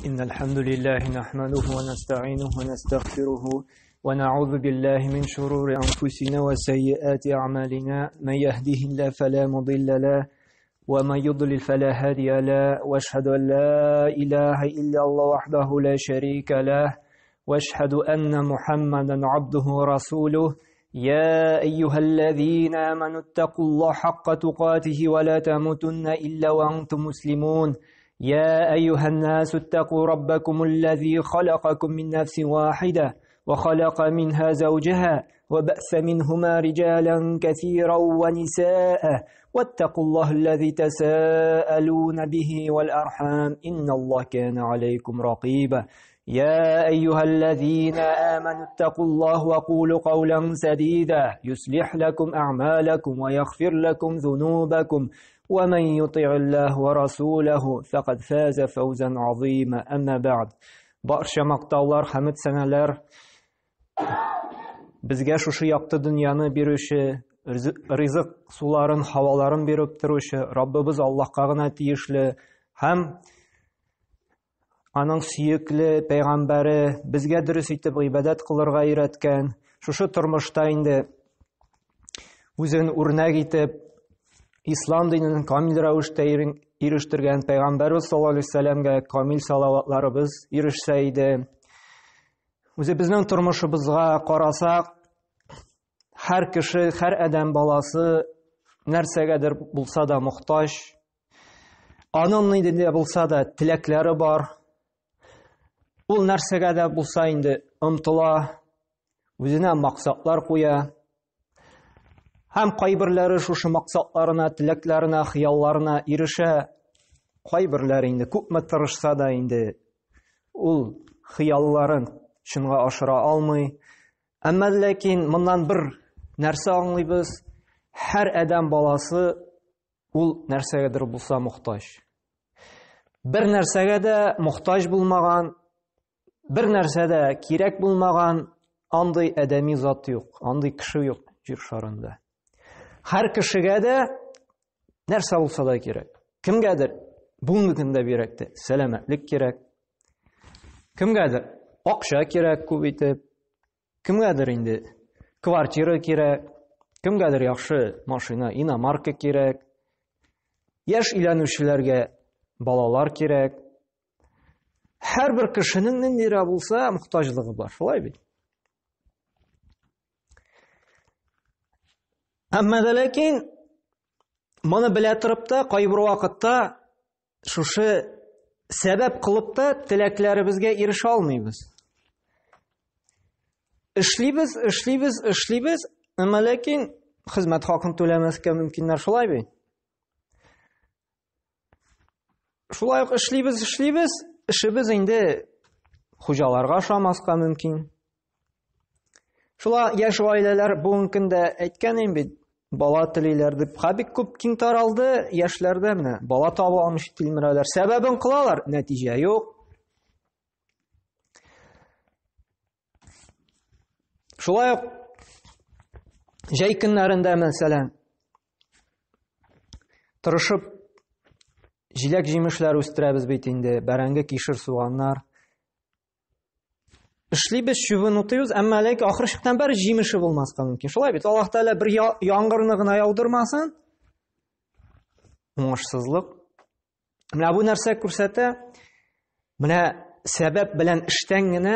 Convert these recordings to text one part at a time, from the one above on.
إن الحمد لله نحمده ونستعينه ونستغفره ونعوذ بالله من شرور أنفسنا وسيئات أعمالنا، من يهده الله فلا مضل له ومن يضلل فلا هادي له، وأشهد أن لا إله إلا الله وحده لا شريك له، وأشهد أن محمدا عبده ورسوله. يا أيها الذين آمنوا اتقوا الله حق تقاته ولا تموتن إلا وأنتم مسلمون. يا أيها الناس اتقوا ربكم الذي خلقكم من نفس واحدة وخلق منها زوجها وبأس منهما رجالا كثيرا ونساء، واتقوا الله الذي تساءلون به والأرحام إن الله كان عليكم رقيبا. يا أيها الذين آمنوا اتقوا الله وقولوا قولا سديدا يصلح لكم أعمالكم ويغفر لكم ذنوبكم، ومن يطع الله ورسوله فقد فاز فوزا عظيما. أما بعد، барча мактаулар, хәмд сәнәләр безгә шушы якты дөньяны бирүче, ризык суларын, һаваларын биреп торучы Раббыбыз Аллаһка гына тиешле һәм аның сөекле пәйгамбәре безгә дөрес итеп гыйбадәт кылырга өйрәткән, шушы тормышта инде үзен үрнәк итеп ислам динен камил рәвештә ирештергән пәйгамбәрбез саллаллаһу алейһи вәсәлләмгә камил салаватларыбыз ирешсә иде. Үзебезнең тормышыбызга карасак, һәр кеше, һәр адәм баласы нәрсәгәдер булса да мохтаҗ. Аның нинди дә булса да теләкләре бар. Ул нәрсәгә дә булса инде омтыла, үзенә максатлар куя. Һәм кайберләре шушы максатларына, теләкләренә, хыялларына ирешә. Кайберләре инде күпме тырышса да инде ул хыялларын чынга ашыра алмый. Әмма ләкин моннан бер нәрсә аңлыйбыз: һәр адәм баласы ул нәрсәгәдер булса мохтаҗ. Бер нәрсәгә дә мохтаҗ булмаган, бер нәрсә дә кирәк булмаган андый адәми зат юк, андый кеше юк җир шарында. Һәр кешегә дә нәрсә булса да кирәк. Кемгәдер бүгенге көндә бигрәк тә сәламәтлек кирәк. Кемгәдер акча кирәк күп итеп, кемгәдер инде квартира кирәк, кемгәдер яхшы машина, иномарка кирәк. Яшь өйләнүчеләргә балалар кирәк. Һәрбер кешенең ниндирәк булса мохтаҗлыгы бар, шулай бит? Әмма дә ләкин моны белә торып та кайбер вакытта шушы сәбәп кылып та теләкләребезгә ирешә алмыйбыз. Эшлибез, эшлибез, эшлибез, әмма ләкин хезмәт хакын түләмәскә мөмкиннәр, шулай бит? Шулай ук эшлибез, эшлибез, эшебез инде хуҗаларга ошамаска мөмкин. Шулай яшь гаиләләр бүгенге көндә әйткән инде бит, бала телиләр дип, ха бик күп киң таралды яшьләрдә менә бала таба алмыйча тилмерәләр. Сәбәбен кылалар, нәтиҗә юк. Шулай ук җәй көннәрендә, мәсәлән, тырышып җиләк-җимешләр үстерәбез бит инде, бәрәңге, кишер, суганнар. Эшлибез, чүбен утыйбыз, әмма ләкин ахыр чиктән бер җимеше булмаска мөмкин. Шулай бит, Аллаһ Тәгалә бер яңгырны гына яудырмасын, уңышсызлык. Менә бу нәрсә күрсәтә? Менә сәбәп белән эштән генә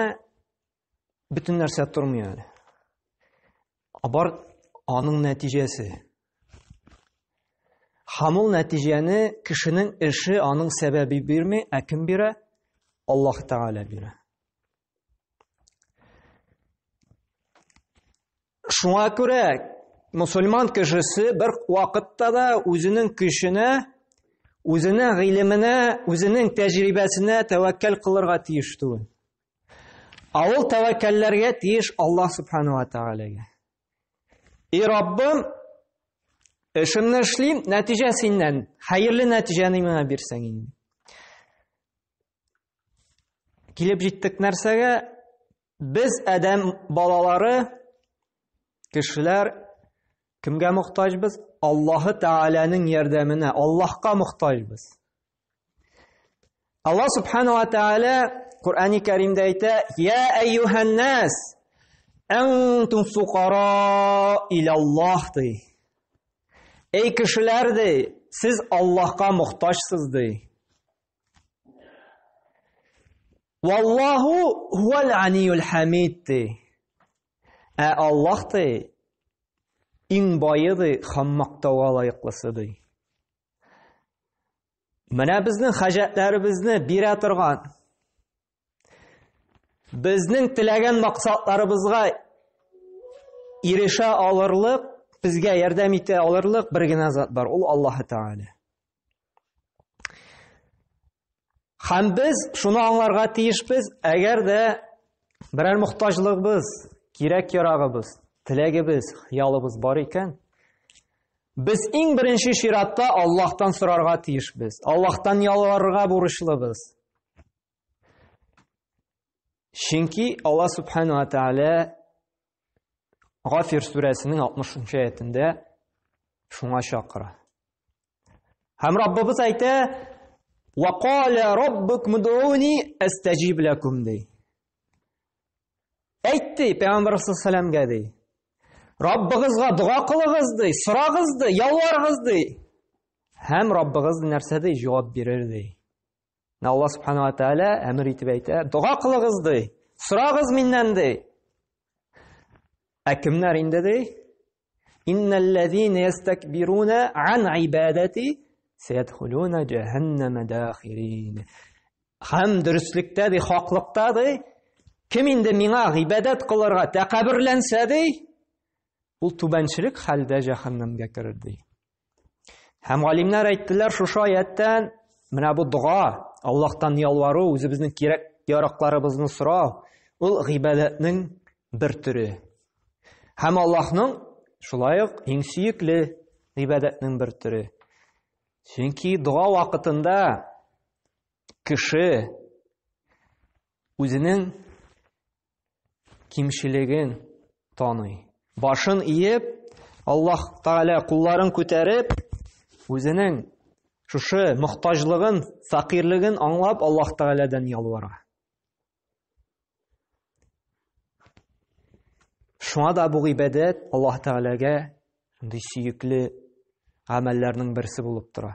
бөтен нәрсә тормый әле. Бар аның нәтиҗәсе. Һәм ул нәтиҗәне кешенең эше аның сәбәбе бирми, ә кем бирә? Аллаһ Тәгалә бирә. Шуңа күрә мусульман кешесе бер вакытта да үзенең көченә, үзенең гыйлеменә, үзенең тәҗрибәсенә тәвәккәл кылырга тиеш түгел. Ә ул тәвәккәлләргә тиеш Аллаһ Субхану ва Тәгаләгә. И Раббым, эшемне эшлим, нәтиҗә синнән. Хәерле нәтиҗәне миңа бирсәң инде. Килеп җиттек нәрсәгә? Без адәм балалары, кешеләр кемгә мохтаҗбыз? Аллаһы Тәгаләнең ярдәменә, Аллаһка мохтаҗбыз. Аллаһ субхану ва тааля Коръәни Кәримдә әйтә: "Я әйюһән нас, әнтум фукара илаллаһ" ди. Эй кешеләр ди, сез Аллаһка мохтаҗсыз ди. Валлаһу хуал аниюл хамид ди. Ә Аллаһ ди иң бае ди, һәм мактауга лаеклысы ди. Менә безнең хаҗәтләребезне бирә торган, безнең теләгән максатларыбызга ирешә алырлык, безгә ярдәм итә алырлык бер генә зат бар, ул Аллаһ Тәгалә. Һәм без шуны аңларга тиешбез, әгәр дә берәр мохтаҗлыгыбыз, кирәк-ярагыбыз, теләгебез, хыялыбыз бар икән, без иң беренче чиратта Аллаһтан сорарга тиешбез. Аллаһтан ялварырга бурычлыбыз. Чөнки Аллаһ субхану ва тааля Гафир сүрәсенең 60 аятендә шуңа чакыра. Һәм Раббыбыз әйтә: "Ва кала раббукум удуни астаҗиб лакум" ди. Әйтте Пәйгамбәр саллаллаху ди. Раббыгызга дога кылыгыз ди, сорагыз ди, ялварыгыз ди. Һәм Раббыгыз нәрсә ди? Җавап бирер ди. Алла субхана ва тааля әмер итеп әйтә, дога кылыгыз ди, сорагыз миннән ди. Ә кемнәр инде ди? Иннәлләзина ястакбируна ан ибадати сәядхулуна җәһәннәмә дахирин. Һәм дөреслектә ди, хаклыкта ди, кем инде миңа гыйбадәт кылырга тәкәбберләнсә ди, ул түбәнчелек хәлдә җәһәннәмгә керер ди. Һәм галимнәр әйттеләр, шушы аяттан менә бу дога, Аллаһтан ялвару, үзебезнең кирәк яракларыбызны сорау, ул гыйбадәтнең бер төре. Һәм Аллаһның шулай ук иң сөекле гыйбадәтнең бер төре. Чөнки дога вакытында кеше үзенең кимчелеген таный. Башын иеп, Аллаһ Тәгалә кулларын күтәреп, үзенең шушы мохтаҗлыгын, фәкыйрьлеген аңлап, Аллаһ Тәгаләдән ялвара. Шуңа да бу гыйбадәт Аллаһ Тәгаләгә шундый сөекле гамәлләрнең берсе булып тора.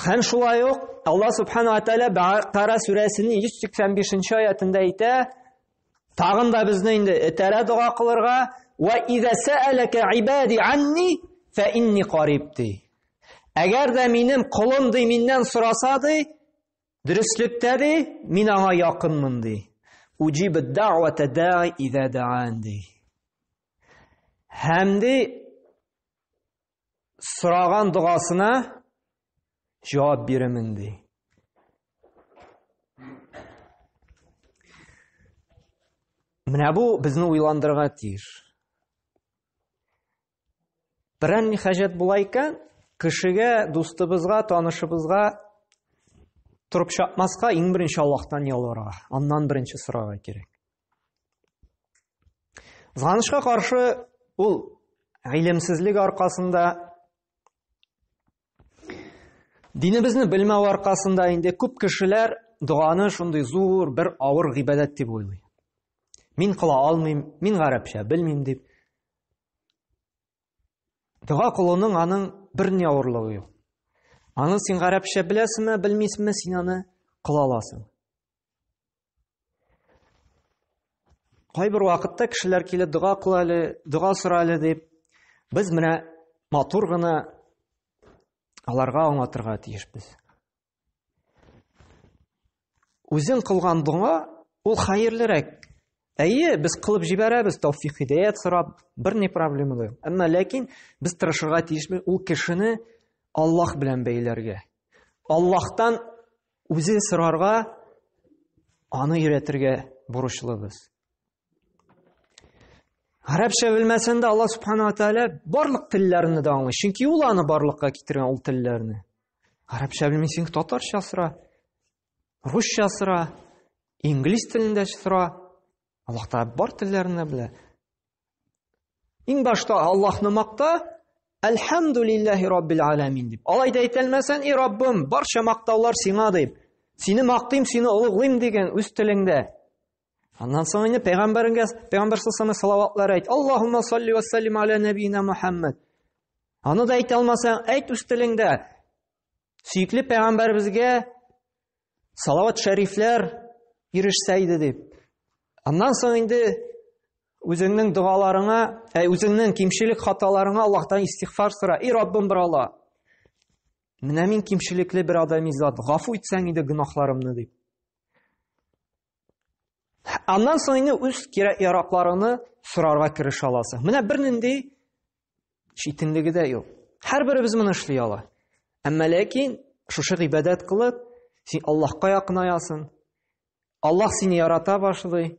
Һәм шулай ук Аллаһ Субхану ва Тааля Бакара сүрәсенең 185 аятында әйтә, тагын да безне инде этәрә дога кылырга, ва иза сәалака ибади анни фа инни кариб ди. Әгәр дә минем колым ди миннән сораса ди, дөреслектә ди, мин аңа якынмын ди. Уҗиб дәгъвата даи иза даан ди. Һәм ди сораган догасына җавап бирәмен ди. Менә бу безне уйландырырга тиеш. Берәр ни хаҗәт була икән, кешегә, дустыбызга, танышыбызга торып чапмаска, иң беренче Аллаһтан ялварырга, аннан беренче сорарга кирәк. Кызганычка каршы, ул гыйлемсезлек аркасында, динебезне белмәү аркасында инде күп кешеләр доганы шундый зур бер авыр гыйбадәт дип уйлый. Мин кыла алмыйм, мин гарәпчә белмим дип. Дога кылуның аның бер ни авырлыгы юк. Аны син гарәпчә беләсеңме, белмисеңме, син аны кыла аласың. Кайбер вакытта кешеләр килеп дога кыл әле, дога сора әле дип, без менә матур гына аларга аңлатырга тиешбез. Үзең кылган дога ул хәерлерәк. Әйе, без кылып җибәрәбез, тәүфик һидәят сорап, бер ни проблема да юк. Әмма ләкин без тырышырга тиешбез ул кешене Аллаһ белән бәйләргә. Аллаһтан Үзе сорарга, аны өйрәтергә бурычлыбыз. Гарәпчә белмәсәң дә Аллаһ субхана ва тааля барлык телләрне дә аңлый. Чөнки ул аны барлыкка китергән ул телләрне. Гарәпчә белмисең, татарча сора, русча сора, инглиз телендә сора. Аллаһ Тәгалә бар телләрне белә. Иң башта Аллаһны макта, Әлхәмдүлилләһи раббил аламин дип. Алай да әйтә алмасаң, и Раббым, барча мактаулар сиңа дип. Сине мактыйм, сине олуглыйм дигән үз телеңдә. Аннан соң инде пәйгамбәреңгә, пәйгамбәр саллаллаху салаватлар әйт. Аллаһумма салли ва саллим аля нәбиина Мухаммад. Аны да әйтә алмасаң, әйт үз телеңдә. Сөекле пәйгамбәребезгә салават шәрифләр ирешсә иде дип. Аннан соң инде үзеңнең догаларыңа, ә үзеңнең кимчелек хаталарыңа Аллаһтан истигъфар сора. И Раббым бер Алла. Менә мин кимчелекле бер адәми зат, гафу итсәң иде гөнаһларымны дип. Аннан соң инде үз кирәк-яракларыңны сорарга керешә аласың. Менә бернинди читенлеге дә юк. Һәрберебез моны эшли ала. Әмма ләкин шушы гыйбадәт кылып, син Аллаһка якынаясың. Аллаһ сине ярата башлый.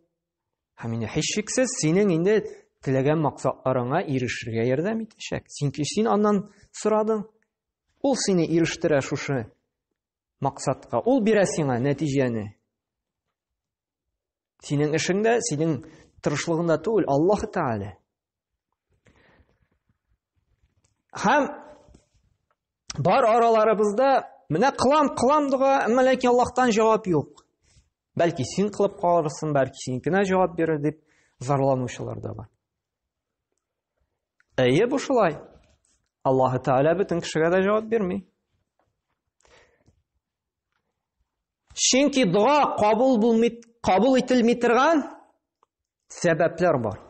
Һәм инде һичшиксез синең инде теләгән максатларыңа ирешергә ярдәм итәчәк. Чөнки син аннан сорадың. Ул сине ирештерә шушы максатка. Ул бирә сиңа нәтиҗәне. Синең эшең дә, синең тырышлыгың да түгел, Аллаһ Тәгалә. Һәм бар араларыбызда менә кылам, кылам дога, әмма ләкин Аллаһтан җавап юк. Бәлки син кылып калырсың, бәлки синекенә җавап бирер дип зарланучылар да бар. Әйе, бу шулай. Аллаһ Тәгалә бөтен кешегә дә җавап бирми. Чөнки дога кабул булмый, кабул ителми торган сәбәпләр бар.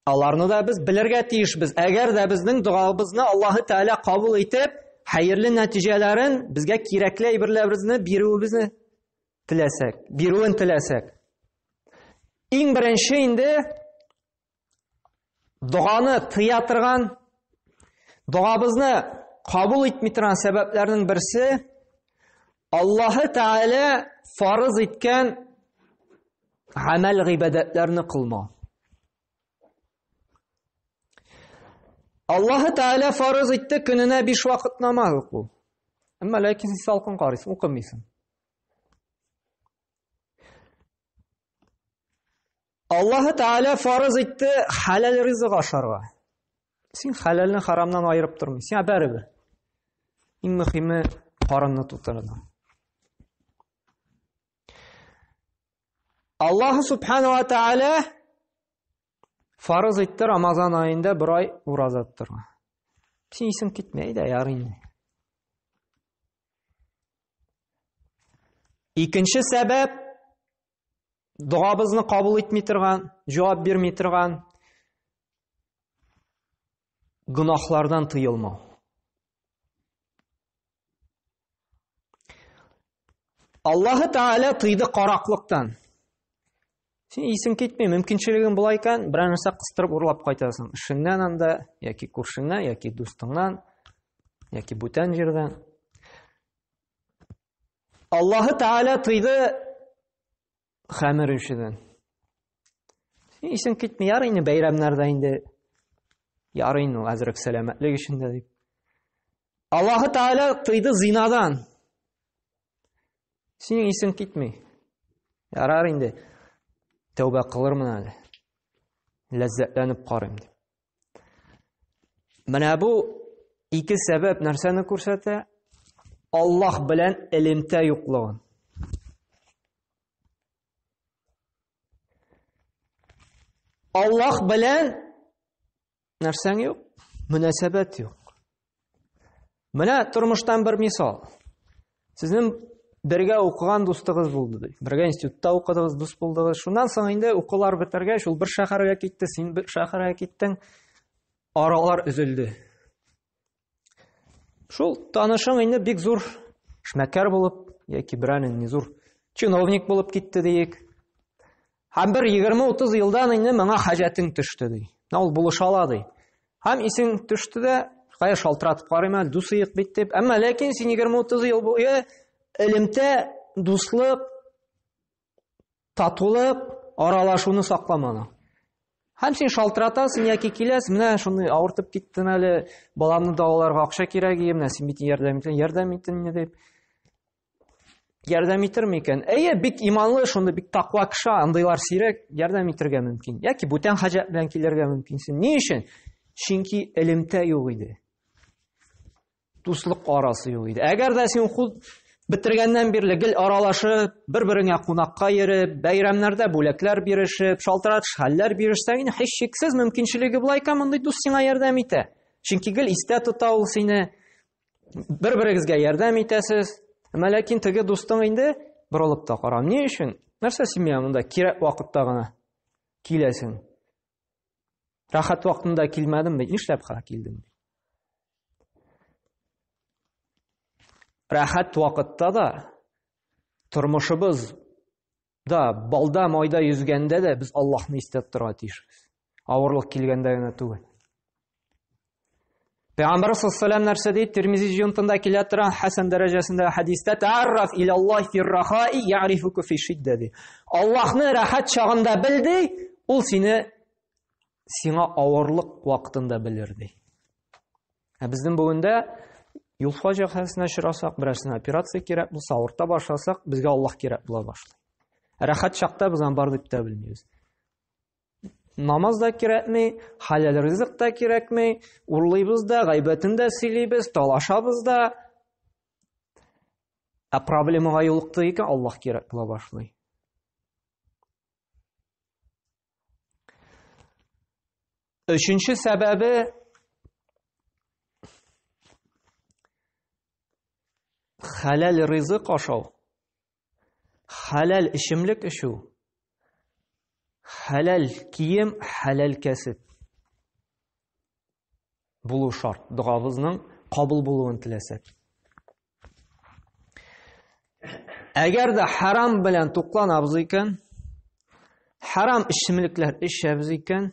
Аларны да без белергә тиешбез. Әгәр дә безнең догабызны Аллаһы Тәгалә кабул итеп, хәерле нәтиҗәләрен, безгә кирәкле әйберләребезне бирүебезне теләсәк, бирүен теләсәк. Иң беренче инде доганы тыя торган, догабызны кабул итми торган сәбәпләрнең берсе Аллаһы Тәгалә фарыз иткән гамәл гыйбадәтләрне кылмау. Аллаһы Тәгалә фарыз итте көненә 5 вакыт намаз уку. Әмма ләкин син салкын карыйсың, укымыйсың. Аллаһы Тәгалә фарыз итте хәләл ризык ашарга. Син хәләлне харамнан аерып тормыйсың, сиңа бәрібір. Иң мөһиме карынны тутыру. Аллаһы Субхану ва Тәгалә фарыз итте Рамазан аенда бер ай ураза тотарга. Син исең китмәй дә ярый инде. Икенче сәбәп догабызны кабул итми торган, җавап бирми торган гөнаһлардан тыелмау. Аллаһы Тәгалә тыйды караклыктан. Син исең китми, мөмкинчелегең була икән, берәр нәрсә кыстырып урлап кайтасың. Эшеңнән анда, яки күршеңнән, яки дустыңнан, яки бүтән җирдән. Аллаһы Тәгалә тыйды хәмер эчүдән. Син исең китми, ярый инде бәйрәмнәрдә инде. Ярый инде әзрәк сәламәтлек өчен дә дип. Аллаһы Тәгалә тыйды зинадан. Синең исең китми. Ярар инде. Тәүбә кылырмын әле. Ләззәтләнеп карыйм дип. Менә бу ике сәбәп нәрсәне күрсәтә? Аллаһ белән элемтә юклыгын. Аллаһ белән нәрсәң юк? Мөнәсәбәт юк. Менә тормыштан бер мисал. Сезнең бергә укыган дустыгыз булды ди. Бергә институтта укыдыгыз, дус булдыгыз. Шуннан соң инде укулар бетергәч, ул бер шәһәргә китте, син бер шәһәргә киттең. Аралар өзелде. Шул танышың инде бик зур эшмәкәр булып, яки берәр нинди зур чиновник булып китте диек. Һәм бер 20-30 елдан инде моңа хаҗәтең төште ди. Менә ул булыша ала ди. Һәм исең төште дә, кая шалтыратып карыйм әле, дусыек бит дип. Әмма ләкин син 20-30 ел буе элемтә, дуслык, татулык, аралашуны сакламадың. Һәм син шалтыратасың яки киләсең, менә шундый авыртып киттем әле, баламны дәваларга акча кирәк, менә син бит ярдәм итәң, ярдәм ит инде дип. ярдәм итер микән? Әйе, бик иманлы, шундый бик таква кеше, андыйлар сирәк, ярдәм итергә мөмкин. Яки бүтән хаҗәт белән килергә мөмкинсең. Ни өчен? Чөнки элемтә юк иде. Дуслык арасы юк иде. Әгәр дә син худ бетергәннән бирле гел аралашып, бер-береңә кунакка йөреп, бәйрәмнәрдә бүләкләр бирешеп, шалтыратыш хәлләр бирешсәң, инде һичшиксез мөмкинчелеге була икән, мондый дус сиңа ярдәм итә. Чөнки гел истә тота ул сине. Бер-берегезгә ярдәм итәсез. Әмма ләкин теге дустың инде борылып та карам. Ни өчен? Нәрсә син миңа монда кирәк вакытта гына киләсең? Рәхәт вакытында килмәдем бит, нишләп ха килдем? Рәхәт вакытта да тормышыбыз да балда майда йөзгәндә дә без Аллаһны истә торырга тиешбез. Авырлык килгәндә генә түгел. Пәйгамбәр саллаллаху нәрсә ди? Тирмизи җыентында килә торган хәсән дәрәҗәсендә хәдистә таарраф илаллаһ фи рахаи яърифука фи шиддә ди. Аллаһны рәхәт чагында бел ди, ул сине сиңа авырлык вакытында белер ди. Ә безнең бүгендә юл фаҗигасенә очрасак, берәрсенә операция кирәк булса, авырта башласак, безгә Аллаһ кирәк була башлый. Рәхәт чакта без аны бар дип тә белмибез. Намаз да кирәкми, хәләл ризык та кирәкми, урлыйбыз да, гайбәтен дә сөйлибез, талашабыз да. Ә проблемага юлыкты икән, Аллаһ кирәк була башлый. Өченче сәбәбе хәләл ризык ашау. Хәләл эчемлек эчү, хәләл кием, хәләл кәсеп булу шарт. Догабызның кабул булуын теләсәк. Әгәр дә харам белән тукланабыз икән, харам эчемлекләр эчәбез икән,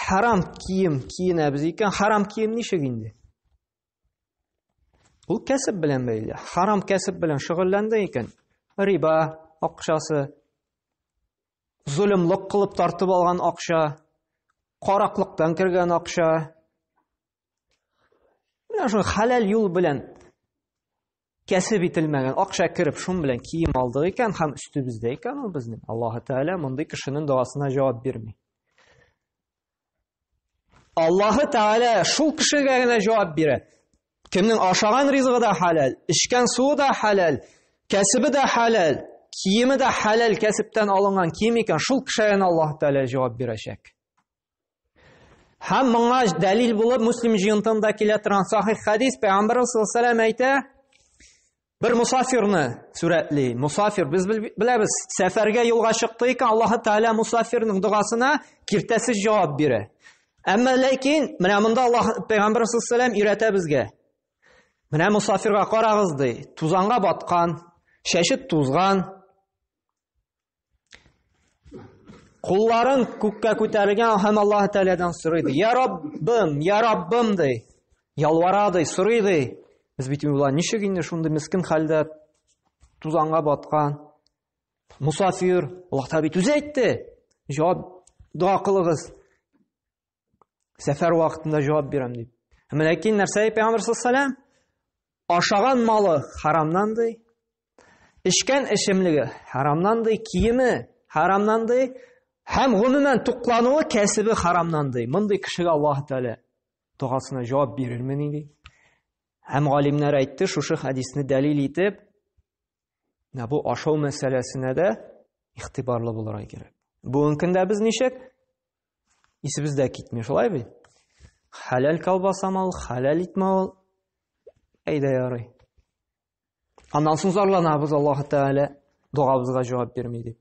харам кием киенәбез икән, харам кием ничек инде? Ул кәсеп белән бәйле. Харам кәсеп белән шөгыльләнде икән, риба акчасы, золымлык кылып тартып алган акча, караклыктан кергән акча. Менә шул хәләл юл белән кәсеп ителмәгән акча кереп, шун белән кием алдык икән һәм өстебездә икән ул безнең. Аллаһы Тәгалә мондый кешенең догасына җавап бирми. Аллаһы Тәгалә шул кешегә генә җавап бирә. Кемнең ашаган ризыгы да хәләл, эчкән суы да хәләл, кәсебе дә хәләл, киеме дә хәләл кәсептән алынган кием икән, шул кешегә генә Аллаһы Тәгалә җавап бирәчәк. Һәм моңа дәлил булып Муслим җыентында килә торган сахих хәдис Пәйгамбәр саллаллаһу алейһи әйтә, Бер мусафирны сурәтли. Мусафир, без беләбез, сәфәргә юлга чыкты икән, Аллаһы Тәгалә мусафирның догасына киртәсез җавап бирә. Әмма ләкин менә монда Аллаһ Пәйгамбәр саллаллаһу өйрәтә безгә. Менә мусафирга карагыз ди, тузанга баткан, чәче тузган, Кулларын күккә күтәргән һәм Аллаһ Тәгаләдән сорый ди. Я Раббым, я Раббым ди. Ялвара ди, сорый ди. Без бит уйлар, ничек инде шундый мискин хәлдә тузанга баткан мусафир, Аллаһ Тәгалә бит үзе әйтте. Җавап дога кылыгыз. Сәфәр вакытында җавап бирәм дип. Әмма ләкин нәрсә әйтә Пәйгамбәр саллаллаһу Ашаган малы харамнан ди, эчкән эчемлеге харамнан ди, киеме харамнан ди, һәм гомумән туклануы кәсебе харамнан ди. Мондый кешегә Аллаһ Тәгалә догасына җавап бирермени ди. Һәм галимнәр әйтте, шушы хәдисне дәлил итеп, менә бу ашау мәсьәләсенә дә игътибарлы булырга кирәк. Бүгенге көндә без ничек? Исебез дә китми, шулай бит? Хәләл колбасамы ул, хәләл итме ул? Әйдә ярый. Аннан соң зарланабыз Аллаһ Тәгалә догабызга җавап бирми дип.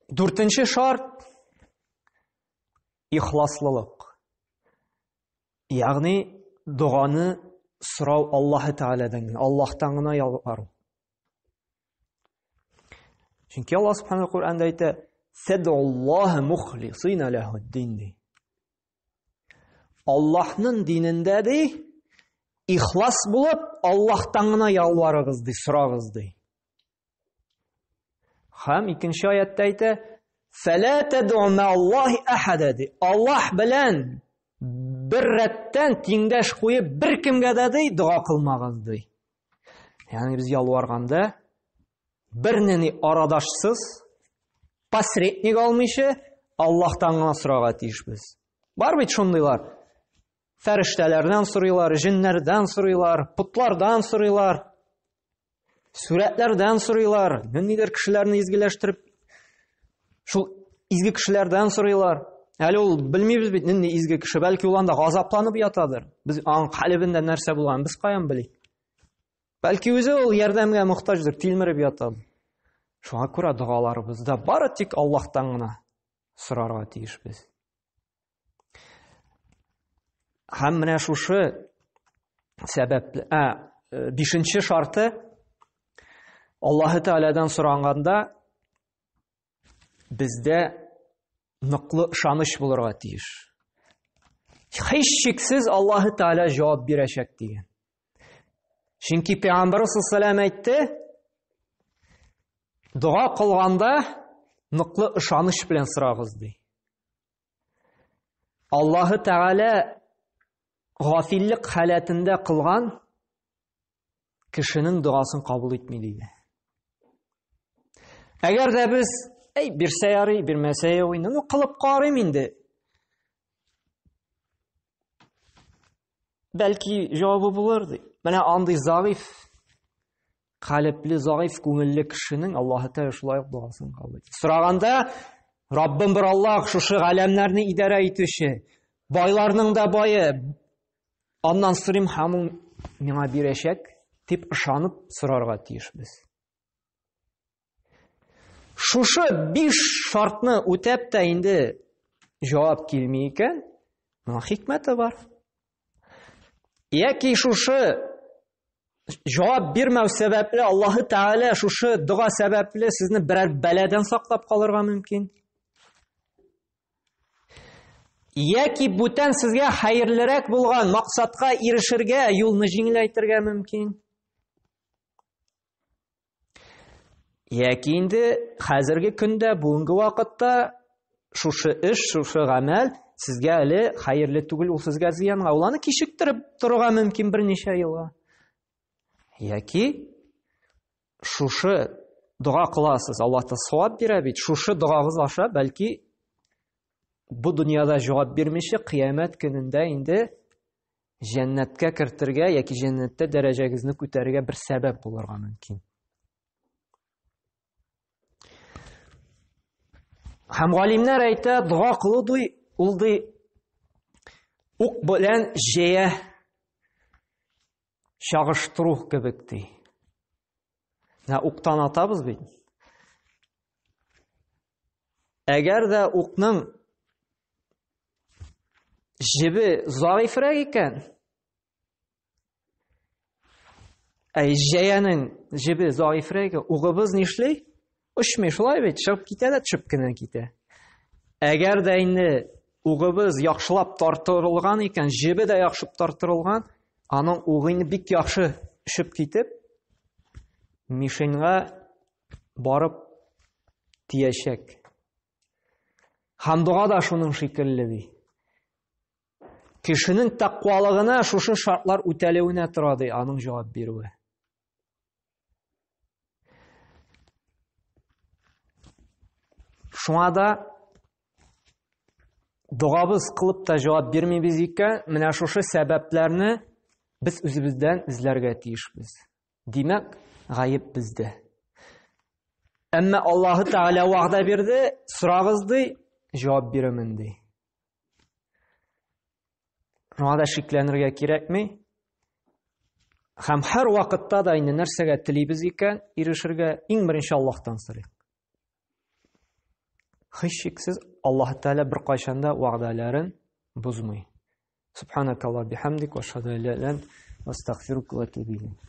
Дүртенче шарт ихласлылык. Ягъни доганы сорау Аллаһ Тәгаләдән генә, Аллаһтан гына ялвару. Чөнки Аллаһ Субхану Коръәндә әйтә, "Фәдуллаһ мухлисина ләһуддин" ди. Аллаһның динендә ди, ихлас булып Аллаһтан гына ялварыгыз ди, сорагыз ди. Һәм икенче аятта әйтә, "Фәлә тәд'у мә'аллаһи ахада" ди. Аллаһ белән бер рәттән тиңдәш куеп бер кемгә дә ди дога кылмагыз ди. Ягъни без ялварганда бернини арадашсыз, посредник алмыйча Аллаһтан гына сорарга тиешбез. Бар бит шундыйлар. Фәрештәләрдән сорыйлар, җеннәрдән сорыйлар, потлардан сорыйлар, сурәтләрдән сорыйлар, ниндидер кешеләрне изгеләштереп, шул изге кешеләрдән сорыйлар. Әле ул белмибез бит нинди изге кеше, бәлки ул анда газапланып ятадыр. Без аның калебендә нәрсә булганын без каян белик? Бәлки үзе ул ярдәмгә мохтаҗдыр, тилмереп ята. Шуңа күрә догаларыбызда бары тик Аллаһтан гына сорарга тиешбез. Һәм менә шушы сәбәпле, ә, э, бишенче шарты Аллаһы Тәгаләдән соранганда бездә ныклы ышаныч булырга тиеш. Һичшиксез Аллаһы Тәгалә җавап бирәчәк дигән. Чөнки Пәйгамбәр саллаллаху әйтте, дога кылганда ныклы ышаныч белән сорагыз ди. Аллаһы Тәгалә гафиллек халәтендә кылган кешенең догасын кабул итми диде. Әгәр дә без, әй, бирсә ярый, бирмәсә юк инде, ну кылып карыйм инде. Бәлки җавабы булыр ди. Менә андый заиф калепле, заиф күңелле кешенең Аллаһы Тәгалә шулай ук догасын кабул итә. Сораганда, Раббым бер Аллаһ, шушы галәмнәрне идарә итүче, байларның да бае, аннан сорыйм һәм ул миңа бирәчәк дип ышанып сорарга тиешбез. Шушы биш шартны үтәп тә инде җавап килми икән, моның хикмәте бар. Яки шушы җавап бирмәү сәбәпле Аллаһы Тәгалә шушы дога сәбәпле сезне берәр бәладән саклап калырга мөмкин. Яки бүтән сезгә хәерлерәк булган максатка ирешергә юлны җиңеләйтергә мөмкин. Яки инде хәзерге көндә, бүгенге вакытта шушы эш, шушы гамәл сезгә әле хәерле түгел, ул сезгә зыянга. Ул аны кичектереп торырга мөмкин берничә елга. Яки шушы дога кыласыз, Аллаһ та савап бирә бит. Шушы догагыз аша бәлки бу дөньяда җавап бирмичә, кыямәт көнендә инде җәннәткә кертергә яки җәннәттә дәрәҗәгезне күтәрергә бер сәбәп булырга мөмкин. Һәм галимнәр әйтә, дога кылу ди, ул ди ук белән җәя чагыштыру кебек ди. Менә уктан атабыз бит. Әгәр дә укның җебе заифрәк икән, ә җәянең җебе заифрәк икән, угыбыз нишли? Очмый, шулай бит, чыгып китә дә төшеп кенә китә. Әгәр дә инде угыбыз яхшылап тартырылган икән, җебе дә яхшы тартырылган, аның угы инде бик яхшы очып китеп, мишеньга барып тиячәк. Һәм дога да шуның шикелле ди. Кешенең тәкъвалыгына шушы шартлар үтәлүенә тора ди аның җавап бирүе. Шуңа да догабыз кылып та җавап бирмибез икән, менә шушы сәбәпләрне без үзебездән эзләргә тиешбез. Димәк, гаеп бездә. Әмма Аллаһы Тәгалә вәгъдә бирде, сорагыз ди, җавап бирәмен ди. Шуңа да шикләнергә кирәкми. Һәм һәр вакытта да инде нәрсәгә телибез икән, ирешергә иң беренче Аллаһтан сорыйк. Һичшиксез Аллаһ Тәгалә беркайчан да вәгъдәләрен бозмый. Субханакаллах бихамдик ва ашһаду ан ла иляха илля ант астагфирука ва атубу илейк.